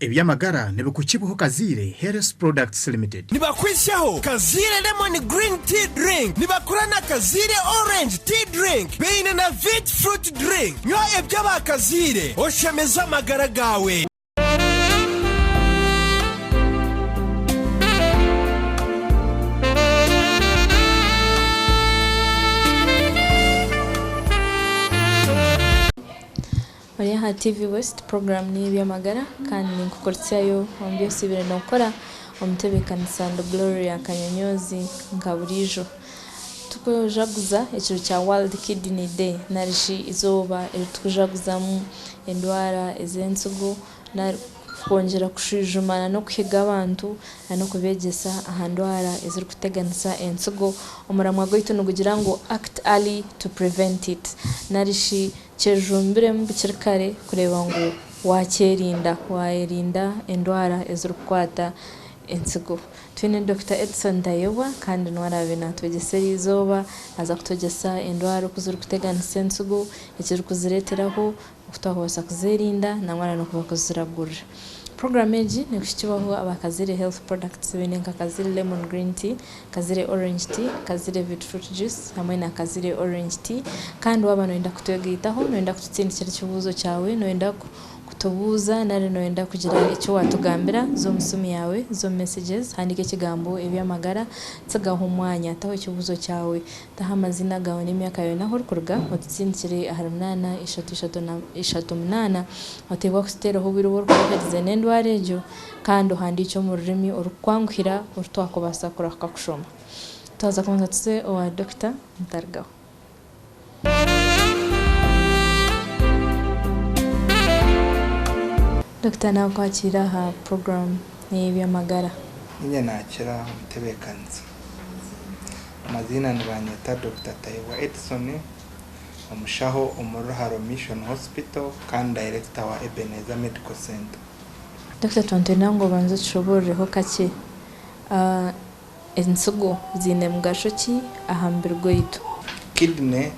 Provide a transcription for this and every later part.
Eby'amagara nibikukibwaho Kaziire Health Products Limited. Nibakwitsyaho Kaziire Lemon Green Tea Drink, nibakora na Kaziire Orange Tea Drink, baine na Vit Fruit Drink. Nywa eby'aba Kaziire oshemeze amagara gaawe. Ori aha TV West, puroguraamu n'ey'eby'amagara kandi ninkukuritsyayo omu bi osiibire nookora. Omutebeekanisa ndi Gloria Kanyonyoozi nka buriijo. Tukujaguza ekiro kya World Kidney Day nari shi eizooba eri tukujaguzamu endwara ez'entsigo nari kwongyera kushwijuma n'okuhiga abantu n'okubeegyesa aha ndwara ezirikuteganisa entsigo. Omuramwa gwaitu nigugira ngu Act Early to Prevent It nari shi Kyejumbiremu bukiri kare kureeba ngu waakyerinda, waayerinda endwara ezirikukwata entsigo. Twine Dokita Edson Tayebwa kandi niwe araabe naatwegyesa eriizooba. Naaza kutwegyesa endwara oku zirikuteganisa entsigo, ekirikuzireeteraho, oku twakubaasa kuzeerinda nangwa na n'oku barikuziragurira. Puroguraamu egi neekuhikiibwaho aba Kazire Health Products baine nka Kazire Lemon Green Tea, Kazire Orange Tea, Kazire Beetroot Juice hamwe na Kazire Orange Tea. Kandi waaba nooyenda kutwegaitaho, nooyenda kututsindikira ekibuuzo kyawe, nooyenda kutubuuza nari nooyenda kugira eki waatugambira, za omu simu yaawe, za omu messages, handiika ekigambo eby'amagara, tsigaho omwanya, taho ekibuuzo kyawe, taho amaziina gaawe n'emyaka yaawe n'ahu orikuruga, otutsindikire ahari munaana ishatu ishatu na ishatu munaana. Oteebwa kututeeraho obwire obu orikuba oherize n'endwara egyo. Kandi ohandiikye omu rurimi orukukwanguhira oru twakubaasa kurahuka kushoma. Twaza kubanza tuze owa dokita mutarigaho. Dokita naakwakiira aha puroguraamu ey'eby'amagara. Niinye naakira omutebeekanisa. Amaziina nibanyeta Dokita Tayebwa Edson, omushaho omuri Ruharo Mission Hospital kandi Director wa Ebenezer Medical Centre. Dokita Twantwine ngu obanze otushoboororeho kakye, entsigo ziine mugasho ki aha mubiri gwaitu? Kidney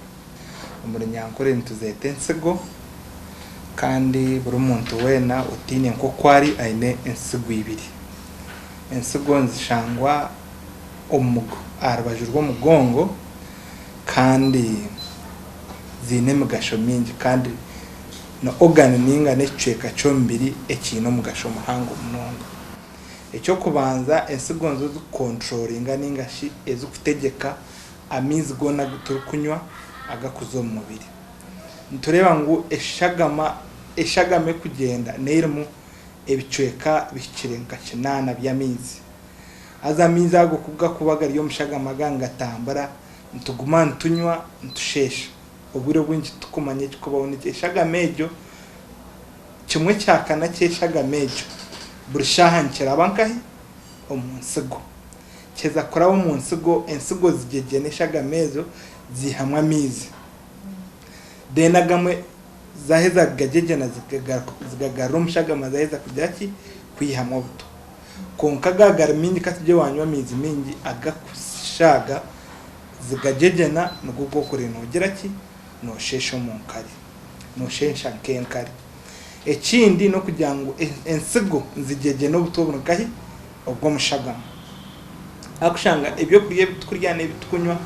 omu runyankore nituzeeta entsigo kandi buri muntu weena otaine nk'oku ari aine entsigo ibiri. Entsigo nizishangwa aha rubaju rw'omugongo kandi ziine emigasho mingi kandi Ni organ ninga n'ekicweka ky'omubiri ekiine omugasho muhango munonga. Eky'okubanza ensigo nizo zikukonturoringa ninga shi ezikutegyeka amaizi goona agu turikunywa agakuza omu mubiri. Nitureeba ngu eshagama eshagama ekugyenda n'erimu ebicweka bihikire nka kinaana by'amaizi. Haza amaizi ago ku gakuba gari omu shagama aga nigatambura nituguma nitunywa nitusheesha. Obwire obwingi titukumanya ekikubaho niki. Eshagama egyo, kimwe kya kana ky'eshagama egyo buri shaaha nikiraba nkahi? Omu nsigo. Kiheza kuraba omu nsigo, ensigo zigyegyena eshagama ezo ziihamu amaizi. Then agamwe zaaheza kugagyegyena zigagarura omu shagama zaaheza kugira ki? Kwihamu obutwa. Kwonka gaaba gari maingi katugye waanywa amaizi maingi agakushaaga, Zigagyegyena nigwo gw'okurya noogira ki? Noosheesha omu nkari. Noosheesha nk'enkari. Ekindi n'okugira ngu ensigo nizigyegyena obutwa oburi nkahi? Obw'omushagama. Ahakushanga ebyokurya ebi turikurya n'ebi turikunywa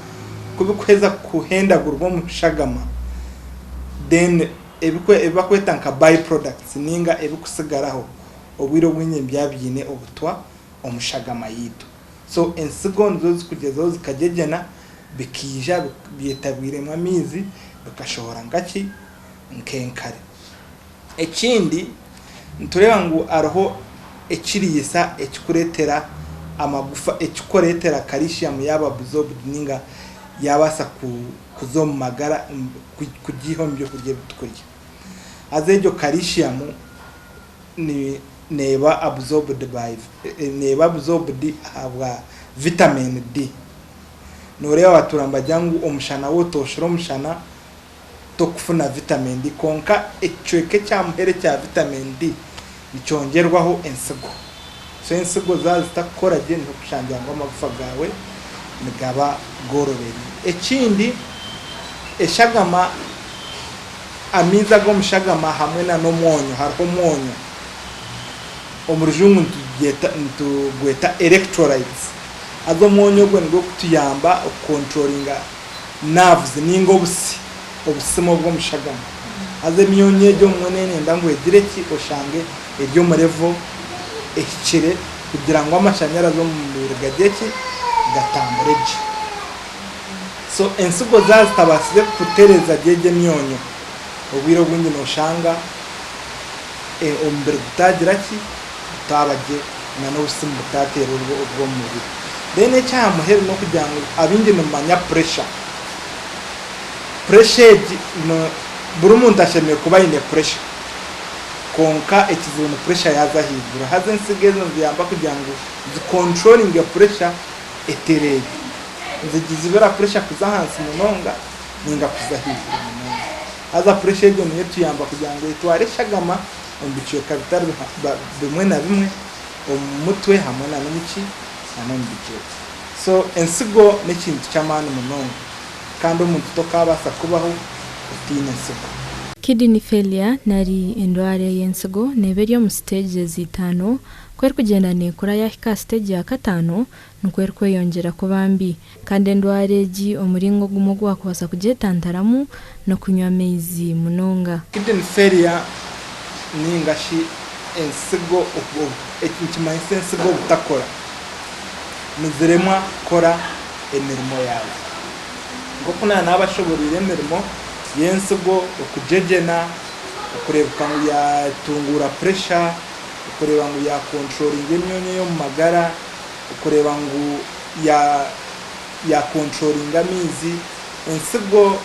ku birikuheza kuhendagurwa omu shagama, then ebi barikweta nka by-products nainga ebirikusigaraho, obwire obwingi nibiba biine obutwa omu shagama yaitu. So ensigo nizo zikugyezaho zikagyegyena bikaija byetabwiremu amaizi bikashohora nkaki? Nk'enkari. Ekindi nitureeba ngu hariho ekiriisa ekikureetera amagufa ekikureetera calcium yaaba absorbed ninga yaabaasa kuza omu magara kugiiha omu byokurya ebi turikurya. Haza egyo calcium ni neeba absorbed by neeba absorbed ahabwa vitamin D. Nooreeba batuura nibagira ngu omushana wotoshire omushana tokufuna vitamin D kwonka ekicweka ekya muheru ekya vitamin D nikyongyerwaho ensigo. So ensigo zaaba zitakukora gye niho orikushangira ngu amagufa gaawe nigaba goorobeire. Ekindi eshagama Amaizi ag'omushagama hamwe na n'omwonyo, hariho omwonyo. Omu rujungu nitugyeta nitugweta electrolytes. Haza omwonyo ogwo nigwo gukutuyamba okukontrolinga nerves ninga obusi, obusimo bw'omushagama. Haza emyonyo egyo obumwe nenenda ngu egire ki, oshange eri omu level ehikire kugira ngu amashanyarazi omu mubiri gagire ki, gatambure gye. So ensigo zaaba zitabaasize kutereeza gye egyo emyonyo, obwire obwingi noshanga omubiri gutagira ki, gutaaba gye na n'obusimu butateera obw'omu mubiri. Then eky'aha muheru n'okugira ngu abaingi nibamanya pressure. Pressure egi buri muntu ashemereire kuba aine pressure kwonka ekizibu ni pressure yaaza ahaiguru. Haza ensigo ezo niziyamba kugira ngu zi controllinge pressure etereere. Nizigizibira pressure kuza ahansi munonga ninga kuza ahaiguru munonga. Haza pressure egyo niyo etuyamba kugira ngu etware eshagama omu bicweka bitari bimwe na bimwe, omu mutwe hamwe na n'omu ki, na n'omu bigyere. So ensigo n'ekintu ky'amaani munonga kandi omuntu tokaabaasa kubaho otaine nsigo. Kidney failure nari endwara ey'ensigo neeba eri omu siteegi itaano, ku erikugyenda neekura yaahika aha siteegi ya kataano nikwo erikweyongyera kuba mbi. Kandi endwara egi omuringo ogumwe ogu waakubaasa kugyetantaramu n'okunywa amaizi munonga. Kidney failure ninga shi ensigo eki nikimanyisa ensigo obutakora, niziremwa kukora emirimo yaazo. Nk'oku naanabashoboreire emirimo y'ensigo, okugyegyena, okureebeka ngu yaatunguura pressure, okureeba ngu yaakonturoringa emyoonya ey'omu magara, okureeba ngu ya ya controllinga amaizi, ensigo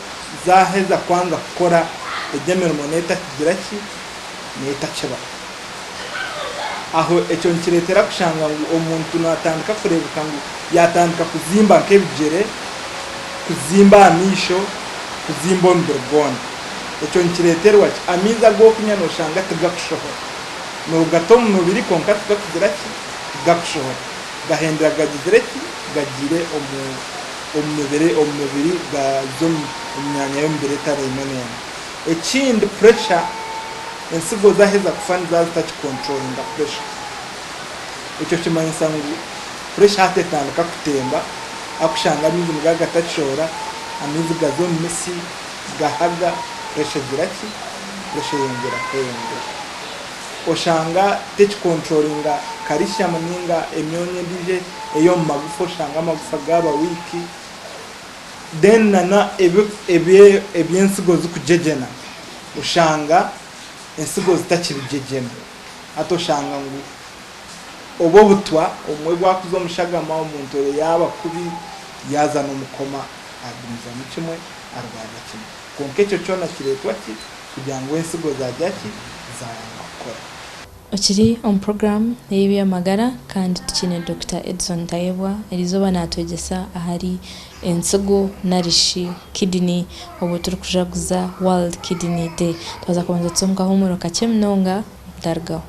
zaheza kwanga kukora egyo emirimo netakigira ki? Netakiba. Aho ekyo nikiretera kushanga ngu omuntu natandika kureebeka ngu yatandika kuzimba nk'ebigyere, kuzimba aha maisho, kuzimba omubiri gwona. Ekyo nikireterwa ki? Amaizi agu okunywa noshanga tigakushohora. Nogata omu mubiri kwonka tigakugira ki? Tigakushohora. Gahendera gagizire ki? Gagiire omu omu mibiri omu mubiri gaaza omu myanya y'omubiri etari emwe n'emwe. Ekindi pressure, ensigo zaaheza kufa niziba zitakikonturoringa pressure. Ekyo kimanyisa ngu pressure hati etandika kutemba ahakushanga amaizi nigaba gatakishohora, amaizi gaza omu mitsi gahaga, pressure egira ki? Pressure eyongyera kweyongyera. Oshanga tekikonturoringa calcium ninga emyoonya endiijo ey'omu magufa oshanga amagufa gaaba weak then nana eby'ensigo zikugyegyena oshanga ensigo zitakibigyegyena hati oshanga ngu obu obutwa obumwe bwakuza omu shagama omuntu ore yaaba kubi yaaza n'omu koma agumizamu kimwe arwarira kimwe kwonka ekyo kyona kireetwa ki? Kugira ngu ensigo zaagira ki? Zaayanga kukora. Okiri omu puroguraamu ey'eby'amagara kandi tukiine Dokita Edson Tayebwa eriizooba naatwegyesa ahari ensigo nari shi kidney obwo turikujaguza World Kidney Day. Twaza kubanza tuze omu kahuumuro kakye munonga mutarugaho.